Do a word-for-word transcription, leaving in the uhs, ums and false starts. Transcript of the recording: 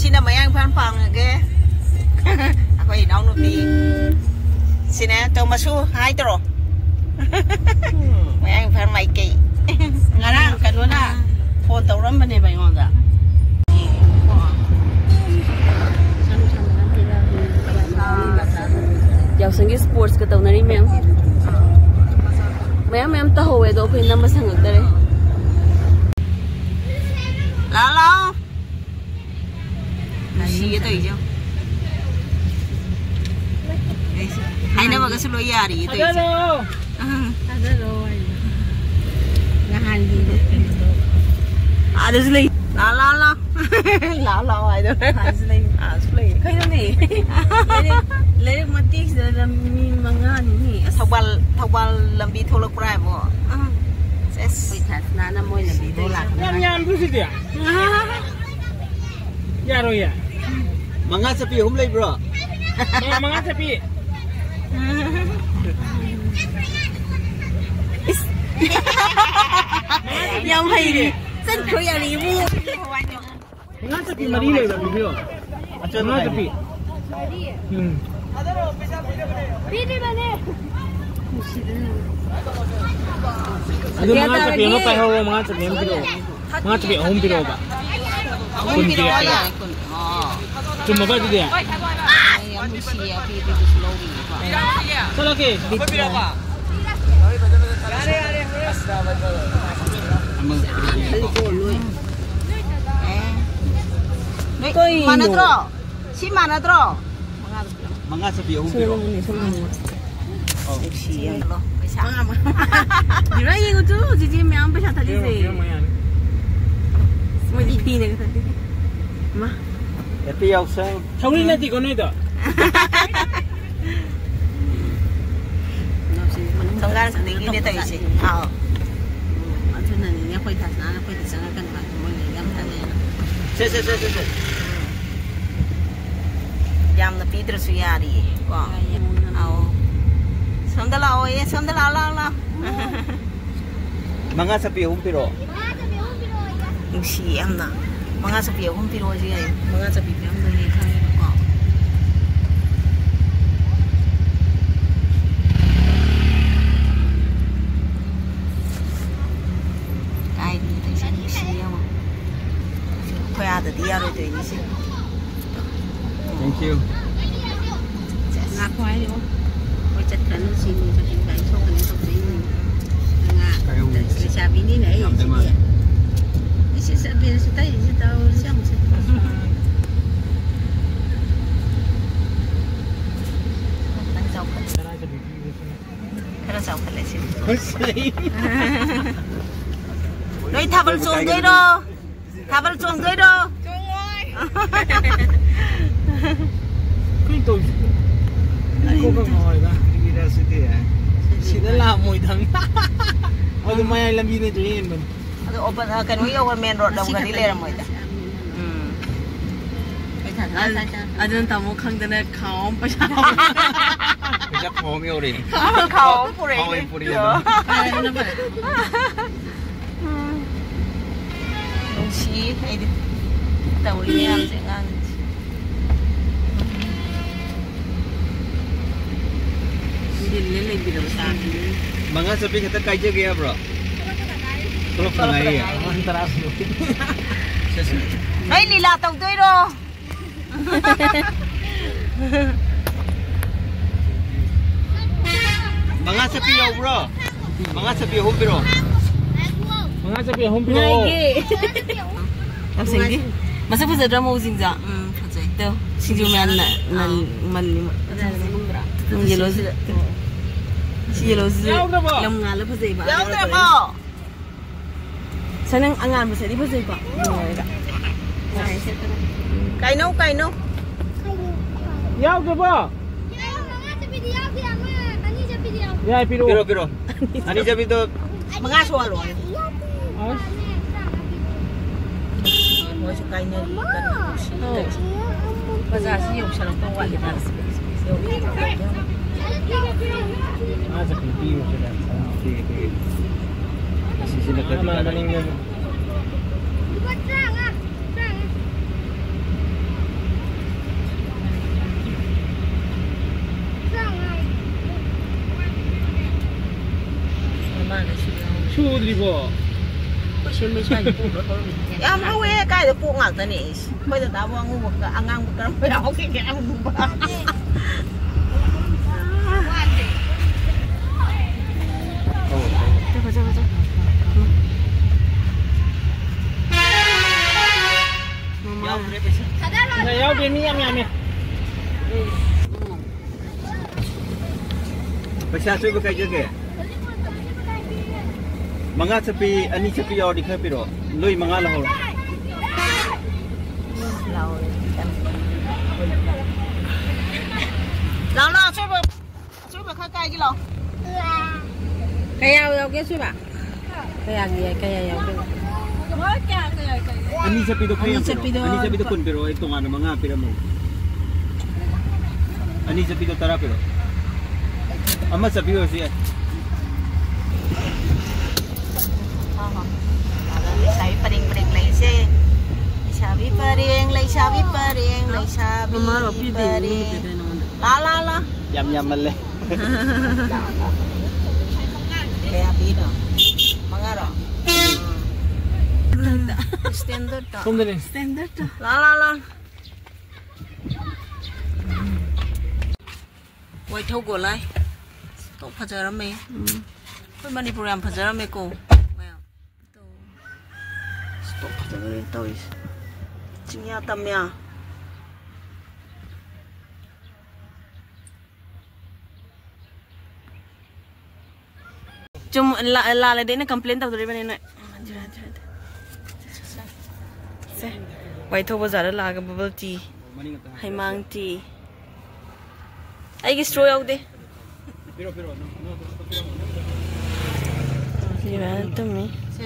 ꯑꯩꯅ ꯃꯌꯥꯡ ꯏꯝꯐꯥꯜ ꯄꯥꯡꯉꯒꯦ꯫ ꯑꯩꯈꯣꯏ ꯏꯅꯥꯎꯅꯨꯄꯤ ꯁꯤꯅꯦ, ꯇꯧꯃꯁꯨ ꯍꯥꯏꯗ꯭ꯔꯣ? ꯃꯌꯥꯡ ꯏꯝꯐꯥꯜ ꯃꯥꯏꯀꯩ꯫ ꯉꯔꯥꯡ ꯀꯩꯅꯣꯅ ꯐꯣꯟ ꯇꯧꯔꯝꯕꯅꯦꯕ ꯑꯩꯉꯣꯟꯗ꯫ ꯌꯥꯎꯁꯪꯒꯤ ꯁ꯭ꯄꯣꯔꯠꯁꯀ ꯇꯧꯅꯔꯤ ꯃꯌꯥꯝ꯫ ꯃꯌꯥꯝ ꯃꯌꯥꯝ ꯇꯧꯍꯧꯋꯦ, ꯑꯗꯣ ꯑꯩꯈꯣꯏ ꯅꯝꯕ ꯁꯪꯉꯛꯇꯔꯦ꯫ ꯂꯥꯛꯑꯣ, ꯂꯥꯛꯑꯣ꯫ ꯅꯨꯡꯁꯤꯌꯦ ꯇꯧꯔꯤꯁꯦ ꯌꯦꯡꯉꯣ꯫ ꯍꯥꯏꯅꯕꯒꯁꯨ ꯂꯣꯏ ꯌꯥꯔꯤꯌꯦ ꯇꯧꯔꯤꯁꯦ꯫ ꯊꯥꯗꯔꯣ꯫ ꯑꯥ꯫ ꯊꯥꯗꯔꯣ ꯍꯥꯏꯅ꯫ ꯅꯍꯥꯟꯒꯤ ꯀꯩꯅꯣꯗꯣ꯫ ꯑꯥꯗꯁꯨ ꯂꯩ꯫ ꯂꯥꯛꯑꯣ, ꯂꯥꯛꯑꯣ, ꯂꯥꯛꯑꯣ꯫ ꯂꯥꯛꯑꯣ, ꯂꯥꯛꯑꯣ ꯍꯥꯏꯗꯣ꯫ ꯑꯥꯗꯁꯨ ꯂꯩ꯫ ꯑꯥꯗꯁꯨ ꯂꯩ꯫ ꯀꯩꯅꯣꯅꯦ? ꯂꯥꯏꯔꯤꯛ, ꯂꯥꯏꯔꯤꯛ ꯃꯇꯦꯛꯁꯤꯗ ꯃꯤ ꯃꯉꯥꯅꯤꯅꯦ꯫ ꯑꯁ꯫ ꯊꯧꯕꯥꯜ, ꯊꯧꯕꯥꯜ ꯂꯝꯕꯤ ꯊꯣꯛꯂꯛꯄ꯭ꯔꯥ ꯍꯥꯏꯕꯣ? ꯑꯥ꯫ ꯁꯦꯁ꯫ ꯑꯩꯈꯣꯏ ꯊꯥꯁꯅꯥꯅ ꯃꯣꯏ ꯂꯝꯕꯤꯗꯣ ꯂꯥꯛꯀꯅꯤ꯫ ꯌꯥꯝ ꯌꯥꯝꯗ꯭ꯔꯣ ꯁꯤꯗꯤ? ꯌꯥꯔꯣꯏꯌꯦ꯫ ꯃꯉꯥ ꯆꯠꯄꯤ ꯑꯍꯨꯝ ꯂꯩꯕ꯭ꯔꯣ? ꯃꯉꯥ, ꯃꯉꯥ ꯆꯠꯄꯤ꯫ ꯌꯥꯝ ꯍꯩꯔꯦ꯫ ꯆꯠꯈ꯭ꯔꯣ ꯌꯥꯔꯦ ꯏꯕꯨꯡꯉꯣ꯫ ꯃꯉꯥ ꯆꯠꯄꯤ ꯃꯔꯤ ꯂꯩꯕ ꯄꯤꯕꯤꯌꯣ꯫ ꯃꯉꯥ ꯆꯠꯄꯤ꯫ ꯎꯝ꯫ ꯑꯗꯨ ꯃꯉꯥ ꯆꯠꯄꯤ ꯑꯃ ꯄꯥꯏꯍꯧꯔꯣ, ꯃꯉꯥ ꯆꯠꯄꯤ ꯑꯃ ꯄꯤꯔꯛꯑꯣ꯫ ꯃꯉꯥ ꯆꯠꯄꯤ ꯑꯍꯨꯝ ꯄꯤꯔꯛꯑꯣꯕ꯫ ꯑꯍꯨꯝ ꯀꯨꯟ ꯄꯤꯔꯛꯑꯣ ꯄꯤꯔꯛꯑꯣ꯫ ꯌꯥꯔꯦ, ꯀꯨꯟ꯫ ꯑꯣ꯫ ꯆꯨꯝꯃꯕ ꯑꯗꯨꯗꯤ? ꯑꯩ ꯌꯥꯝ ꯅꯨꯡꯁꯤꯌꯦ, ꯑꯄꯤꯕꯤꯗꯨꯁꯨ ꯂꯧꯔꯤꯌꯦꯀꯣ꯫ ꯆꯠꯂꯒꯦ꯫ ꯕꯤꯠ ꯌꯥꯏ꯫ ꯑꯦ꯫ ꯅꯣꯏ ꯀꯩꯅꯣ? ꯃꯥꯟꯅꯗ꯭ꯔꯣ? ꯁꯤ ꯃꯥꯟꯅꯗ꯭ꯔꯣ? ꯃꯉꯥ ꯆꯠꯄꯤ ꯑꯍꯨꯝ ꯄꯤꯔꯛꯑꯣ꯫ ꯁꯣꯝꯗꯅꯦ, ꯁꯣꯝꯗꯅꯦ꯫ ꯑꯧ꯫ ꯅꯨꯡꯁꯤꯌꯦ꯫ ꯄꯩꯁꯥ꯫ ꯃꯉꯥ, ꯃꯉꯥ꯫ ꯌꯦꯡꯉꯨ ꯆꯨ, ꯍꯧꯖꯤꯛꯇꯤ ꯃꯌꯥꯝ ꯄꯩꯁꯥ ꯊꯥꯗꯣꯏꯁꯦ꯫ ꯄꯤꯔꯝꯃꯣ, ꯄꯤꯔꯝꯃꯣ, ꯌꯥꯅꯤ꯫ ꯃꯣꯏꯗꯤ ꯐꯤꯅꯒ ꯊꯥꯗꯣꯏꯁꯦ꯫ ꯃꯥ꯫ Happy ꯌꯥꯎꯁꯪ꯫ ꯁꯧꯒ꯭ꯔꯤ ꯅꯠꯇꯦꯀꯣ ꯅꯣꯏꯗꯣ? ꯊꯣꯡꯒꯥꯟ ꯈꯨꯗꯤꯡꯒꯤꯅꯦ ꯇꯧꯔꯤꯁꯦ꯫ ꯑꯥꯎ꯫ ꯑꯗꯨꯅꯅꯤꯅꯦ ꯑꯩꯈꯣꯏ ꯊꯥꯁꯅꯥꯅ ꯑꯩꯈꯣꯏꯗ ꯆꯪꯉꯛꯀꯅꯨ ꯍꯥꯏꯗꯣ, ꯃꯣꯏꯅ ꯌꯥꯝ ꯊꯥꯖꯩꯌꯦꯅ꯫ ꯁꯦ, ꯁꯦ, ꯁꯦ, ꯁꯦ, ꯁꯦ꯫ ꯌꯥꯝꯅ ꯄꯤꯗ꯭ꯔꯁꯨ ꯌꯥꯔꯤꯌꯦ ꯀꯣ꯫ ꯌꯥꯏꯌꯦ꯫ ꯑꯥꯎ꯫ ꯁꯣꯝꯗ ꯂꯥꯛꯑꯣ, ꯑꯦ, ꯁꯣꯝꯗ ꯂꯥꯛꯑꯣ, ꯂꯥꯛꯑꯣ, ꯂꯥꯛꯑꯣ꯫ ꯃꯉꯥ ꯆꯠꯄꯤ ꯑꯍꯨꯝ ꯄꯤꯔꯛꯑꯣ꯫ ꯅꯨꯡꯁꯤ ꯌꯥꯝꯅ꯫ ꯃꯉꯥ ꯆꯞꯄꯤ ꯑꯍꯨꯝ ꯄꯤꯔꯛꯑꯣꯁꯤ ꯌꯥꯏ꯫ ꯃꯉꯥ ꯆꯞꯄꯤ ꯄꯤꯔꯝꯗꯣꯏꯅꯦ ꯈꯪꯉꯦꯕꯀꯣ꯫ ꯀꯥꯏꯗꯅꯣ ꯇꯧꯏꯁꯦ, ꯅꯨꯡꯁꯤ ꯌꯦꯡꯉꯣ꯫ ꯑꯩꯈꯣꯏ ꯑꯥꯗꯗꯤ ꯌꯥꯔꯣꯏꯗꯣꯏꯅꯤ ꯁꯤ꯫ Thank you. ꯉꯥꯏꯈꯣ ꯍꯥꯏꯔꯤꯕꯣ꯫ ꯑꯩꯈꯣꯏ ꯆꯠꯈ꯭ꯔꯅꯨ, ꯁꯤ ꯅꯣꯡ ꯆꯠꯄꯤ ꯒꯥꯔꯤ ꯊꯣꯛꯀꯅꯤ ꯇꯧꯗꯣꯏꯅꯤ꯫ ꯉꯥ ꯀꯥꯏꯍꯧꯅꯤ꯫ ꯂꯩꯁꯥꯕꯤꯅꯤꯅ ꯑꯩ ꯌꯥꯝꯗꯤ ꯁꯤꯗꯤ꯫ ꯃꯥꯜꯂꯦ꯫ ꯏꯁ, ꯏꯁ, ꯑꯕꯦꯔꯁꯨ ꯇꯩꯔꯤꯁꯤ ꯇꯧꯔꯤꯁꯤ ꯌꯦꯡꯉꯨꯁꯦ꯫ ꯈꯤꯇꯪ ꯆꯥꯎꯈꯠꯂꯦ꯫ ꯈꯔ ꯆꯥꯎꯈꯠꯂꯦ ꯁꯤꯗꯤ꯫ ꯅꯣꯏ ꯊꯥꯕꯜ ꯆꯣꯡꯗꯣꯏꯔꯣ? ꯊꯥꯕꯜ ꯆꯣꯡꯗꯣꯏꯔꯣ? ꯆꯣꯡꯉꯣꯏ꯫ ꯀꯩ ꯇꯧꯁꯤ? ꯑꯩ ꯀꯣꯛꯀ ꯉꯥꯎꯔꯦꯗ꯫ ꯀꯔꯤꯔ ꯁꯤꯗꯤ? ꯁꯤꯗ ꯂꯥꯛꯑꯝꯃꯣꯏꯗꯕꯅꯤ꯫ ꯑꯗꯨ ꯃꯌꯥꯏ ꯂꯝꯕꯤꯗꯩ ꯆꯦꯟꯕꯅꯤ꯫ ꯑꯗꯣ open, ꯑ, ꯀꯩꯅꯣ ꯌꯧꯕ main road ꯌꯧꯒ꯭ꯔꯗꯤ ꯂꯩꯔꯝꯃꯣꯏꯗ꯫ ꯎꯝ꯫ ꯑꯗꯨꯅ ꯇꯥꯃꯣ ꯈꯪꯗꯅ ꯈꯥꯎ ꯑꯃ ꯄꯩꯁꯥ ꯄꯩꯁꯥ ꯈꯥꯎ ꯑꯃ ꯌꯧꯔꯦ꯫ ꯈꯥꯎ ꯑꯃ ꯄꯨꯔꯛꯏꯅꯦ꯫ ꯈꯥꯎ ꯑꯃ ꯄꯨꯔꯛꯏꯅꯦ꯫ ꯐꯔꯦ, ꯑꯗꯨꯅ ꯐꯔꯦ꯫ ꯎꯝ꯫ ꯅꯨꯡꯁꯤꯌꯦ ꯑꯩꯗꯤ ꯇꯧꯔꯤ ꯃꯌꯥꯝꯁꯦ ꯑꯉꯥꯡꯁꯦ꯫ ꯗꯤꯜꯂꯦ ꯂꯩꯕꯤꯔꯕ ꯆꯥꯕꯤꯅꯤ꯫ ꯃꯉꯥ ꯆꯞꯄꯤ ꯈꯛꯇ ꯀꯥꯏꯖꯒꯦ ꯍꯥꯏꯕ꯭ꯔꯣ? ꯊꯣꯛꯂꯛꯄꯗ ꯉꯥꯏꯔꯤ꯫ ꯊꯣꯛꯂꯛꯄꯗ ꯉꯥꯏꯔꯤ꯫ ꯇꯔꯥ ꯁꯨꯔꯦ꯫ ꯁꯦ, ꯁꯦ꯫ ꯅꯣꯏ ꯂꯤꯂꯥ ꯇꯧꯗꯣꯏꯔꯣ? ꯃꯉꯥ ꯆꯞꯄꯤ ꯌꯧꯕ꯭ꯔꯣ? ꯃꯉꯥ ꯆꯞꯄꯤ ꯑꯍꯨꯝ ꯄꯤꯔꯛꯑꯣ꯫ ꯃꯉꯥ ꯆꯞꯄꯤ ꯑꯍꯨꯝ ꯄꯤꯔꯛꯑꯣ꯫ ꯉꯥꯏꯒꯦ꯫ ꯌꯥꯝ ꯁꯦꯡꯗꯤ? ꯃꯁꯛ ꯐꯖꯗ꯭ꯔꯥ ꯃꯧꯁꯤꯡꯁꯦ? ꯎꯝ, ꯐꯖꯩ꯫ ꯇꯣ, ꯁꯤꯡꯖꯨ ꯃꯌꯥꯝꯅ ꯅꯟ-, ꯑꯥ꯫ ꯃꯟ-, ꯎꯝ, yellowꯁꯤꯗ꯫ ꯁꯤ yellowꯁꯤꯁꯨ ꯌꯥꯎꯗ꯭ꯔꯕꯣ? ꯌꯥꯝ ꯉꯥꯜꯂ ꯐꯖꯩꯕ꯫ ꯌꯥꯎꯗ꯭ꯔꯕꯣ? ꯁꯦ, ꯅꯪ ꯑꯉꯥꯟꯕꯁꯦ ꯑꯩꯗꯤ ꯐꯖꯩꯀꯣ? ꯀꯥꯏꯅꯧ, ꯀꯥꯏꯅꯧ꯫ ꯌꯥꯎꯗ꯭ꯔꯕꯣ? ꯌꯥꯏ, ꯄꯤꯔꯛꯑꯣ꯫ ꯄꯤꯔꯣ, ꯄꯤꯔꯣ꯫ ꯑꯅꯤ ꯆꯠꯄꯤꯗꯣ꯫ ꯃꯉꯥ ꯁꯨꯍꯜꯂꯣ꯫ ꯑꯁ꯫ ꯃꯣꯏꯁꯨ ꯀꯥꯏꯅꯔꯤ, ꯀꯟꯅ ꯅꯨꯡꯁꯤꯅꯔꯤ꯫ ꯕꯖꯥꯔꯁꯤ ꯌꯧꯁꯜꯂꯛꯇꯧ ꯋꯥꯠꯂꯤꯗ꯫ ꯃꯉꯥ ꯆꯠꯄꯤ ꯄꯤꯔꯣ ꯁꯤꯗ꯫ ꯄꯤꯒꯦ, ꯄꯤꯒꯦ꯫ ꯑꯁꯤꯁꯤꯅ ꯈꯔꯗꯤ ꯀꯥꯟꯅꯩ꯫ ꯂꯨꯄꯥ ꯇꯔꯥꯃꯉꯥ꯫ ꯗ꯭ꯔꯤꯕꯣ? ꯀꯩꯁꯨ ꯂꯩꯁꯥꯒꯤ ꯄꯣꯛꯂꯣꯏ ꯍꯧꯔꯝꯃꯤ꯫ ꯌꯥꯝ ꯍꯧꯋꯦ, ꯀꯥꯏꯗ ꯄꯣꯛ ꯉꯥꯛꯇꯅꯦ꯫ ꯏꯁ, ꯑꯩꯈꯣꯏ ꯗꯗꯥꯕꯨ ꯑꯉꯧꯕ ꯀ-, ꯑꯉꯥꯡꯕ ꯀꯔꯝꯕ ꯌꯥꯎꯈꯤꯒꯦ? ꯑꯉꯧꯕ꯫ ꯆꯠꯈꯣ, ꯆꯠꯈꯣ, ꯆꯠꯈꯣ꯫ ꯃꯃꯥ꯫ ꯌꯥꯎꯗ꯭ꯔꯦ ꯄꯩꯁꯥ꯫ ꯌꯥꯎꯗꯦ, ꯃꯤ ꯌꯥꯝ ꯌꯥꯝꯃꯦ꯫ ꯄꯩꯁꯥ ꯑꯆꯣꯏꯕ ꯀꯥꯏ ꯆꯠꯈ꯭ꯔꯦ? ꯃꯉꯥ ꯆꯠꯄꯤ, ꯑꯅꯤ ꯆꯠꯄꯤ ꯌꯥꯎꯔꯗꯤ ꯈꯔ ꯄꯤꯔꯛꯑꯣ꯫ ꯂꯣꯏ ꯃꯉꯥ ꯂꯧꯍꯧꯔꯣ꯫ ꯂꯥꯎ, ꯂꯥꯎ, ꯑꯆꯣꯏꯕ, ꯑꯆꯣꯏꯕ ꯈꯔ ꯀꯥꯏꯒꯤ ꯂꯥꯎ꯫ ꯀꯌꯥ ꯌꯥꯎꯒꯦ ꯑꯆꯣꯏꯕ? ꯀꯌꯥꯒꯤ, ꯀꯌꯥ ꯌꯥꯎꯒꯦ? ꯑꯅꯤ ꯆꯠꯄꯤꯗꯣ ꯈꯔ ꯑꯅꯤ ꯌꯥꯝ ꯄꯤꯔꯛꯑꯣ꯫ ꯆꯠꯄꯤꯗꯣ ꯑꯅꯤ ꯆꯠꯄꯤꯗꯣ ꯀꯨꯟ ꯄꯤꯔꯛꯑꯣ, ꯑꯩ ꯇꯣꯉꯥꯟꯅ ꯃꯉꯥ ꯄꯤꯔꯝꯃꯒꯦ꯫ ꯑꯅꯤ ꯆꯠꯄꯤꯗꯣ ꯇꯔꯥ ꯄꯤꯔꯛꯑꯣ꯫ ꯑꯃ ꯆꯠꯄꯤ ꯑꯣꯏꯔꯁꯨ ꯌꯥꯏ꯫ ꯂꯩꯁꯥꯕꯤ ꯄꯔꯦꯡ, ꯄꯔꯦꯡ ꯂꯩꯁꯦ꯫ ꯂꯩꯁꯥꯕꯤ ꯄꯔꯦꯡ, ꯂꯩꯁꯥꯕꯤ ꯄꯔꯦꯡ, ꯂꯩꯁꯥꯕꯤ ꯃꯃꯥ ꯂꯧꯕꯤꯗꯦ, ꯄꯔꯦꯡ꯫ ꯂꯧꯕꯤꯗꯦ ꯅꯉꯣꯟꯗ꯫ ꯂꯥ, ꯂꯥ, ꯂꯥ꯫ ꯌꯥꯝ ꯌꯥꯝꯃꯜꯂꯦ꯫ ꯀꯌꯥ ꯄꯤꯅꯣ? ꯃꯉꯥꯔꯣ? Standard ꯇꯣ꯫ ꯁꯣꯝꯗꯅꯦ꯫ Standard ꯇꯣ꯫ ꯂꯥ, ꯂꯥ, ꯂꯥ꯫ ꯋꯥꯏꯊꯧ ꯒꯣꯂꯥꯏ꯫ ꯇꯣ ꯐꯖꯔꯝꯃꯦ꯫ ꯎꯝ꯫ ꯑꯩꯈꯣꯏ ꯃꯅꯤꯄꯨꯔ ꯌꯥꯝ ꯐꯖꯔꯝꯃꯦꯀꯣ꯫ ꯃꯌꯥꯝ꯫ ꯇꯣ꯫ ꯇꯣ ꯐꯖꯔꯦ ꯇꯧꯔꯤꯁꯦ꯫ ꯆꯤꯡꯌꯥ ꯇꯝꯌꯥ꯫ ꯆꯨꯝ-, ꯂꯥ-, ꯂꯥꯜꯂꯗꯤ ꯑꯩꯅ complain ꯇꯧꯗꯣꯔꯤꯕꯅꯤ ꯅꯣꯏ꯫ ꯁꯦ, ꯋꯥꯏꯊꯧ ꯕꯖꯥꯔꯗ ꯂꯥꯛꯑꯒ bubble tea, ꯍꯩꯃꯥꯡ tea꯫ ꯑꯩꯒꯤ straw ꯌꯥꯎꯗꯦ꯫ ꯁꯤ ꯃꯌꯥꯝ ꯇꯨꯝꯃꯤ꯫ ꯁꯦ꯫